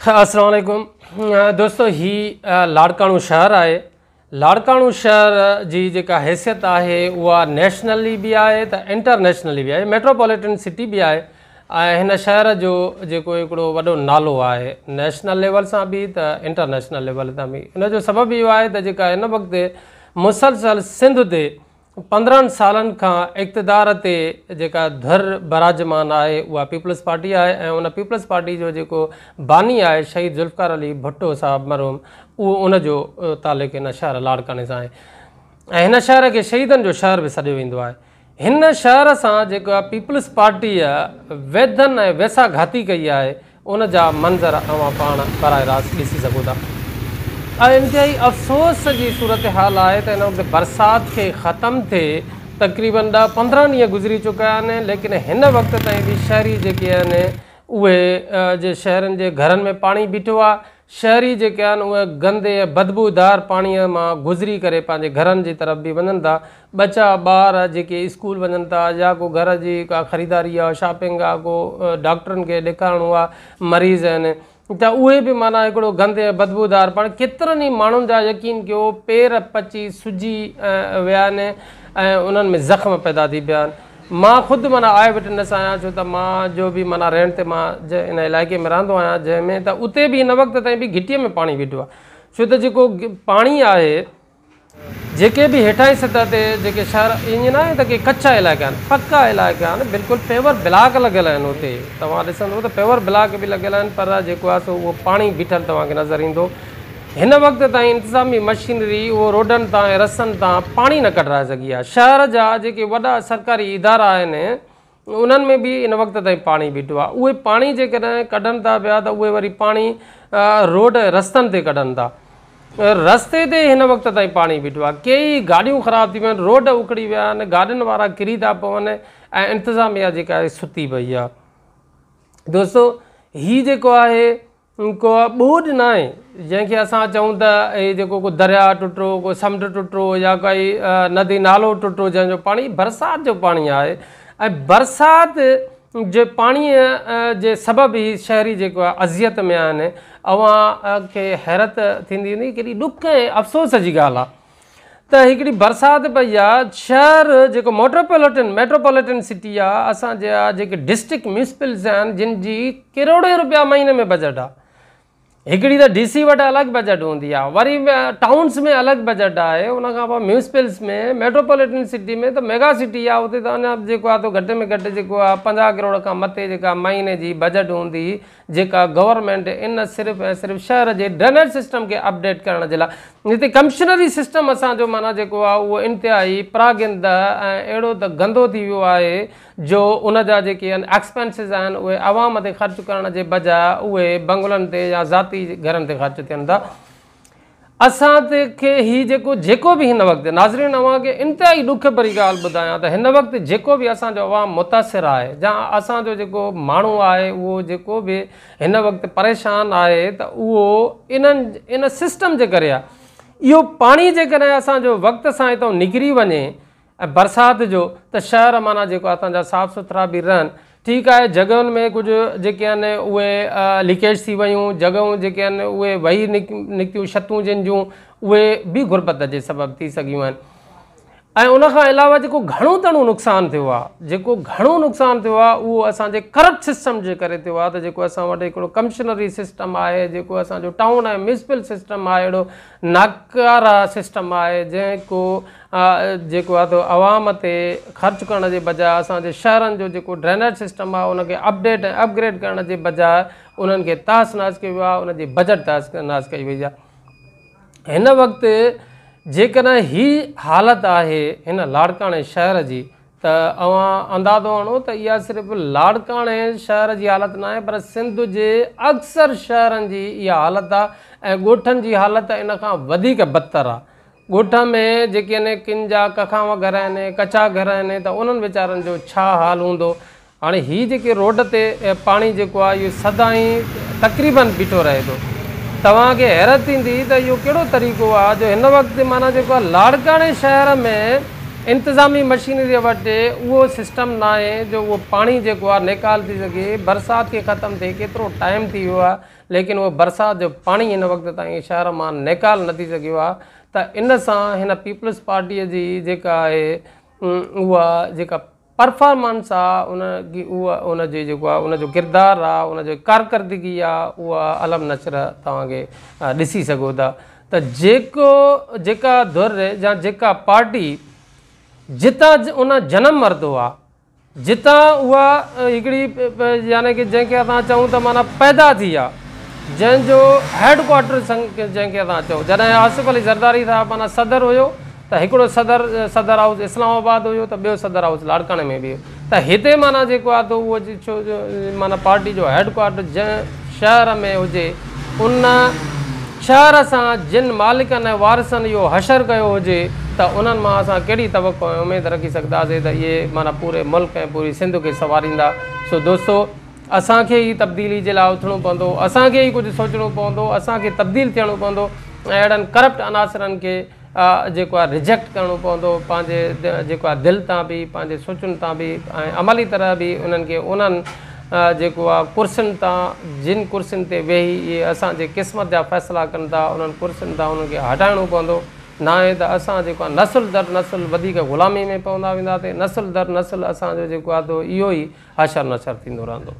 السلام عليڪم دوستو، هي لاڙڪاڻو شهر آهي. لاڙڪاڻو شهر جي جيڪا حيثيت آهي اها نيشنلي به آهي ته انٽرنيشنلي به آهي، ميٽروپوليٽن سٽي به آهي ۽ هن شهر جو جيڪو هڪڙو وڏو نالو آهي نيشنل ليول سان به ته انٽرنيشنل ليول تان به. ان جو سبب اهو آهي ته جيڪا هن وقت مسلسل سنڌ تي 15 سالن کان اقتدار تي جيڪا ڌر براجمان آهي اها پيپلز پارٽي آهي ۽ ان پيپلز پارٽي جو جيڪو باني آهي شهيد ذوالفقار علي ڀٽو صاحب مرحوم، اهو ان جو تعلق هن شهر لاڙڪاڻي سان آهي ۽ هن شهر کي شهيدن جو شهر به سڏيو ويندو آهي. هن شهر سان جيڪا پيپلز پارٽيء ويڌن ۽ ويساهه گهاتي ڪئي آهي، ان جا منظر اوهان پاڻ براه راست ڏسي سگهو ٿا. ۽ انتهائي افسوس جي صورتحال آهي ته هن وقت برسات کي ختم ٿئي تقريبن 10 15 ڏينهن گذري چڪا آهن، ليڪن هن وقت تائين به شهري جيڪي آهن اهي جي شهرين جي گهرن ۾ پاڻي بيٺو آهي. شهري جيڪي آهن اهي گندي ۽ بدبودار پاڻيء مان گذري ڪري پنهنجي گهرن جي طرف به وڃن ٿا. ٻچا ٻار جيڪي اسڪول وڃن ٿا يا ڪو گهر جي ڪا خريداري آهي، شاپنگ آهي، ڪو ڊاڪٽرن کي ڏيکارڻو آهي، مريض آهن ته اهي به معنيٰ هڪڙو گندي ۽ بدبودار پاڻي، ڪيترن ئي ماڻهن جا يقين ڪيو پير پچي سجي ويا آهن ۽ انهن ۾ زخم پيدا ٿي پيا آهن. مان خود معنيٰ آء وٽنس آهيان، ڇو ته مان جو به معنيٰ رينٽ تي مان جنهن ان علائقي ۾ رهندو آهيان جنهن ۾ ته اتي به هن وقت تائين به گهٽيء ۾ پاڻي بيٺو آهي، ڇو ته جيڪو پاڻي آهي، جيڪي به هيٺاهين سطح تي جيڪي شهر، ائين نه آهي ته ڪي ڪچا علائقا آهن، پڪا علائقا آهن، بلڪل پيور بلاڪ لڳل آهن. اتي توهان ڏسندو ته پيور بلاڪ به لڳل آهن، پر جيڪو آهي سو اهو پاڻي بيٺل توهان کي نظر ايندو. هن وقت تائين انتظامي مشينري اهو روڊن تان ۽ رستن تان پاڻي نه ڪڍرائي سگهي آهي. شهر جا جيڪي وڏا سرڪاري ادارا آهن انهن ۾ به هن وقت تائين پاڻي بيٺو آهي. اهي پاڻي جيڪڏهن ڪڍن ٿا پيا ته اهي وري پاڻي روڊ ۽ رستن تي ڪڍن ٿا. رستي تي هن وقت تائين پاڻي بيٺو آهي. ڪيئي گاڏيون خراب ٿي ويون آهن، روڊ اکڙي ويا آهن، گاڏين وارا ڪري ٿا پون ۽ انتظاميا جيڪا آهي ستي پئي آهي. دوستو، هي جيڪو آهي ڪو ٻوڏ ناهي جنهن کي اسان چئون ته هي جيڪو ڪو درياء ٽٽو، ڪو سمنڊ ٽٽو يا ڪائي ندي نالو ٽٽو جنهن جو پاڻي، برسات جو پاڻي آهي ۽ برسات جي پاڻيء جي سبب هي شهري جيڪو آهي اذيت ۾ آهن. اوهان کي حيرت ٿيندي هوندي، ڪيڏي ڏک ۽ افسوس جي ڳالهه آهي ته هڪڙي برسات پئي آ، شهر جيڪو ميٽروپوليٽن سٽي آ، اسان جا جيڪي ڊسٽرڪٽ ميونسپلز آهن جن جي ڪروڙين روپيا مهيني ۾ بجيٽ آ. هڪڙي ته ڊي سي وٽ الڳ بجيٽ هوندي آ، وري ٽائونس ۾ الڳ بجيٽ آهي، ان کان پوء ميونسپلز ۾، ميٽروپوليٽن سٽي ۾ ته ميگا سٽي آ، اتي ته اڃا جيڪو آ ته گهٽ ۾ گهٽ جيڪو آ 50 ڪروڙ کان مٿي جيڪا مهيني جي بجيٽ هوندي، جيڪا گورنمينٽ ان صرف ۽ صرف شهر جي ڊرينيج سسٽم کي اپڊيٽ ڪرڻ جي لاء. هتي ڪمشنري سسٽم اسان جو معنيٰ جيڪو آهي اهو انتهائي پراگنده ۽ اهڙو ته گندو ٿي ويو آهي جو ان جا جيڪي آهن ايڪسپينسز آهن اهي عوام تي خرچ ڪرڻ جي بجاء اهي بنگلن تي يا ذاتي گهرن تي خرچ ٿين ٿا. اسان تي کي هي جيڪو به هن وقت، ناظرين، اوهان کي انتهائي ڏک ڀري ڳالهه ٻڌايان ته هن وقت جيڪو به اسان جو عوام متاثر آهي يا اسان جو جيڪو ماڻهو آهي اهو جيڪو به هن وقت پريشان آهي ته اهو انهن ان سسٽم جي ڪري آهي. اهو پاڻي جيڪڏهن اسان جو وقت سان هتان نڪري وڃي ۽ برسات جو ته شهر معنيٰ جيڪو اسان جا صاف سٿرا به رهن. ٺيڪ آهي، جڳهين ۾ ڪجهه جيڪي آهن اهي ليڪيج ٿي ويون، جڳهيون جيڪي آهن اهي وهي نڪتيون، ڇتون جن جون اهي به غربت جي سبب ٿي سگهيون آهن ۽ ان کان علاوه جيڪو گهڻو تڻو نقصان ٿيو آهي، جيڪو گهڻو نقصان ٿيو آهي اهو اسان جي ڪرپٽ سسٽم جي ڪري ٿيو آهي ته جيڪو اسان وٽ هڪڙو ڪمشنري سسٽم آهي، جيڪو اسان جو ٽائون ۽ ميونسپل سسٽم آهي، اهڙو ناڪاره سسٽم آهي جنهن ڪو جيڪو آهي ته عوام تي خرچ ڪرڻ جي بجاء اسان جي شهرن جو جيڪو ڊرينيج سسٽم آهي ان کي اپڊيٽ ۽ اپگريڊ ڪرڻ جي بجاء انهن کي تهس نهس ڪيو ويو آهي، ان جي بجيٽ تهس نهس ڪئي وئي آهي. هن وقت جيڪڏهن هي حالت آهي هن لاڙڪاڻي شهر جي ته اوهان اندازو هڻو ته اها صرف لاڙڪاڻي شهر جي حالت ناهي پر سنڌ جي اڪثر شهرن جي اها حالت آهي ۽ ڳوٺن جي حالت ان کان وڌيڪ بدتر آهي. ڳوٺ ۾ جيڪي آهن ڪن جا ڪکاوان گهر آهن، ڪچا گهر آهن ته انهن ويچارن جو ڇا حال هوندو. هاڻي هي جيڪي روڊ تي پاڻي جيڪو آهي اهو سدائين تقريبن بيٺو رهي ٿو. توهان کي حيرت ٿيندي ته اهو ڪهڙو طريقو آهي جو هن وقت معنيٰ جيڪو آهي لاڙڪاڻي شهر ۾ انتظامي مشينري وٽ اهو سسٽم ناهي جو اهو پاڻي جيڪو آهي نيڪال ٿي سگهي. برسات کي ختم ٿئي ڪيترو ٽائيم ٿي ويو آهي، ليڪن اهو برسات جو پاڻي هن وقت تائين شهر مان نيڪال نه ٿي سگهيو آهي. ته ان سان هن پيپلز پارٽيء جي جيڪا آهي اها جيڪا پرفارمنس آهي، ان جي اها ان جي جيڪو آهي ان جو ڪردار آهي، ان جي ڪارڪردگي آهي، اها علم نشر توهان کي ڏسي سگهو ٿا ته جيڪو جيڪا ڌر يا جيڪا پارٽي جتان ان جنم ورتو آهي، جتان اها هڪڙي يعني ڪه جنهن کي اسان چئون ته معنيٰ پيدا ٿي آهي، جنهن جو هيڊ ڪوارٽر جنهن کي اسان چئون، جڏهن آصف علي زرداري صاحب معنيٰ صدر هيو ته هڪڙو صدر صدر هائوس اسلام آباد هيو ته ٻيو صدر هائوس لاڙڪاڻي ۾ به هيو، ته هتي معنيٰ جيڪو آهي ته اهو ڇو معنيٰ پارٽي جو هيڊ ڪوارٽر جنهن شهر ۾ هجي، ان شهر سان جن مالڪن ۽ وارثن اهو حشر ڪيو هجي ته انهن مان اسان ڪهڙي توقع ۽ اميد رکي سگهنداسين ته اهي معنيٰ پوري ملڪ ۽ پوري سنڌ کي سنواريندا. سو دوستو اسان کي ئي تبديلي جي لاء اٿڻو پوندو، اسان کي ئي ڪجهه سوچڻو پوندو، اسان کي تبديل ٿيڻو پوندو ۽ اهڙن ڪرپٽ عناصرن کي جيڪو آهي ريجيڪٽ ڪرڻو پوندو، پنهنجي جيڪو آهي دل تان به، پنهنجي سوچن تان به ۽ عملي طرح به انهن کي انهن جيڪو آهي ڪرسين تان، جن ڪرسين تي ويهي اهي اسان جي قسمت جا فيصلا ڪن ٿا، انهن ڪرسين تان انهن کي هٽائڻو پوندو. ناهي ته اسان جيڪو آهي نسل در نسل وڌيڪ غلامي ۾ پوندا وينداسين، نسل در نسل اسان جو جيڪو آهي اهو ئي حشر نشر ٿيندو رهندو.